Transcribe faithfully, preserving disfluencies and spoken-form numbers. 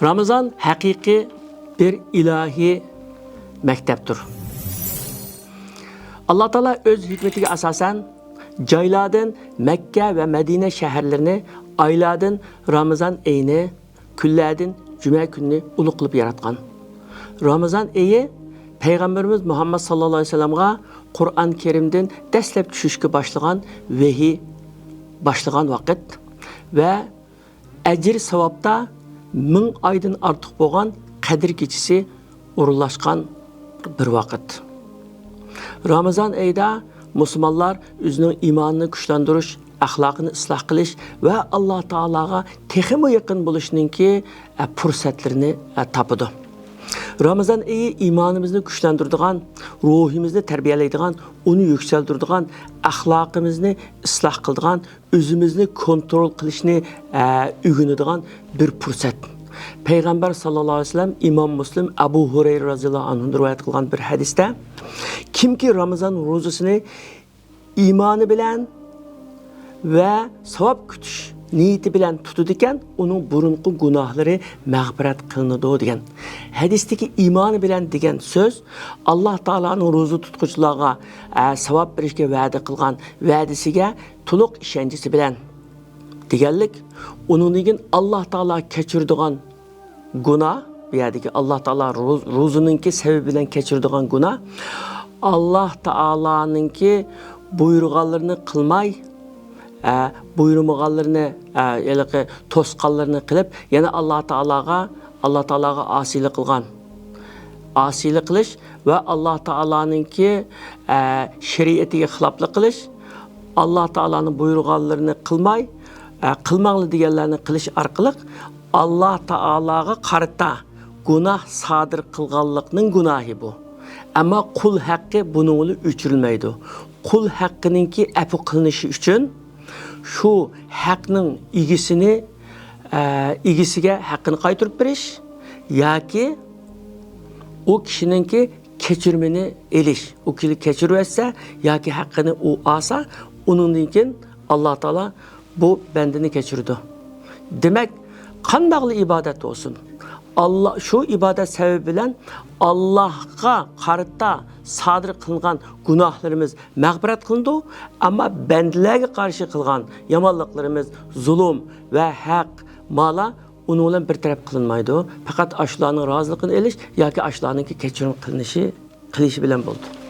رامىزان ھەقىقىي بىر ئىلاھىي مەكتەپتۇر. ئاللا تائالا ئۆز ھېكمىتىگە ئاساسەن، جايلاردىن مەككە ۋە مەدىنە شەھەرلىرىنى، ئايلاردىن رامىزان ئېيىنى، كۈنلەردىن جۈمە كۈنىنى ئۇلۇغ قىلىپ ياراتقان. رامىزان ئېيى پەيغەمبىرىمىز مۇھەممەد ساللاللاھۇ ئەلەيھى ۋەسەللەمغا قۇرئان كەرىمدىن دەسلەپ چۈشۈشكە باشلىغان ۋەھىي باشلىغان ۋاقىت ۋە ئەجىر-ساۋابتا مىڭ ئايدىن ئارتۇق بولغان قەدىر كېچىسى ئورۇنلاشقان بىر ۋاقىت. رامىزان ئېيىدا مۇسۇلمانلار ئۆزىنىڭ ئىمانىنى كۈچلەندۈرۈش، ئەخلاقىنى ئىسلاھ قىلىش ۋە ئاللا تائالاغا تېخىمۇ يېقىن بولۇشنىڭكى، ئە، پۇرسەتلىرىنى، ئە، تاپىدۇ. رامىزان ئېيى ئىمانىمىزنى كۈچلەندۈرىدىغان، روھىمىزنى تەربىيەلەيدىغان، ئۇنى يۈكسەلدۈرىدىغان، ئەخلاقىمىزنى ئىسلاھ قىلىدىغان، ئۆزىمىزنى كونترول قىلىشنى، ئە، ئۆگىنىدىغان بىر پۇرسەت. پەيغەمبەر ساللاللاھۇ ئەلەيھى ۋەسەللەم، ئىمام مۇسلىم، ئەبۇ ھۇرەيرە رازىياللاھۇ ئەنھۇدىن رىۋايەت قىلغان بىر ھەدىستە، كىمكى رامىزان روزىسىنى ئىمانى بىلەن ۋە ساۋاب كۈتۈش نىيىتى بىلەن تۇتىدىكەن، ئۇنىڭ بۇرۇنقى گۇناھلىرى مەغپىرەت قىلىنىدۇ، دېگەن. ھەدىستىكى ئىمانى بىلەن دېگەن سۆز، ئاللا تائالانىڭ روزا تۇتقۇچىلارغا، ئە، ساۋاب بېرىشكە ۋەدە قىلغان ۋەدىسىگە تولۇق ئىشەنچىسى بىلەن دېگەنلىك. ئۇنىڭدىن كېيىن ئاللا تائالا كەچۈرىدىغان گۇناھ، بۇ يەردىكى ئاللا تائالا روز-، روزىنىڭكى سەۋەبى بىلەن كەچۈرىدىغان گۇناھ، ئاللا تائالانىڭكى بۇيرۇغانلىرىنى قىلماي، ئە، بۇيرۇمىغانلىرىنى، ئە، ھېلىقى توسقانلىرىنى قىلىپ، يەنە ئاللا تائالاغا، ئاللا تائالاغا ئاسىيلىق قىلغان. ئاسىيلىق قىلىش ۋە ئاللا تائالانىڭكى، ئە، شەرىئىتىگە خىلاپلىق قىلىش، ئاللا تائالانىڭ بۇيرۇغانلىرىنى قىلماي، ئە، قىلماڭلار دېگەنلەرنى قىلىش ئارقىلىق ئاللا تائالاغا قارىتا گۇناھ سادىر قىلغانلىقنىڭ گۇناھى بۇ. ئەمما قۇل ھەققى بۇنىڭ بىلەن ئۆچۈرۈلمەيدۇ. قۇل ھەققىنىڭكى ئەپۇ قىلىنىشى ئۈچۈن شۇ ھەقنىڭ ئىگىسىنى، ئە، ئىگىسىگە ھەققىنى قايتۇرۇپ بېرىش ياكى ئۇ كىشىنىڭكى كەچۈرمىنى ئېلىش، ئۇ كىشى كەچۈرۈۋەتسە ياكى ھەققىنى ئۇ ئالسا، ئۇنىڭدىن كېيىن ئاللا تائالا بۇ بەندىنى كەچۈرىدۇ. دېمەك، قانداقلا ئىبادەت بولسۇن، ئاللا، شۇ ئىبادەت سەۋەبى بىلەن ئاللاغا قارىتا سادىر قىلىنغان گۇناھلىرىمىز مەغپىرەت قىلىنىدۇ، ئەمما بەندىلەرگە قارشى قىلغان يامانلىقلىرىمىز، زۇلۇم ۋە ھەق، مالا ئۇنىڭ بىلەن بىر تەرەپ قىلىنمايدۇ. پەقەت ئاشۇلارنىڭ رازىلىقىنى ئېلىش ياكى ئاشۇلارنىڭكى كەچۈرۈم قىلىنىشى، قىلىشى بىلەن بولىدۇ.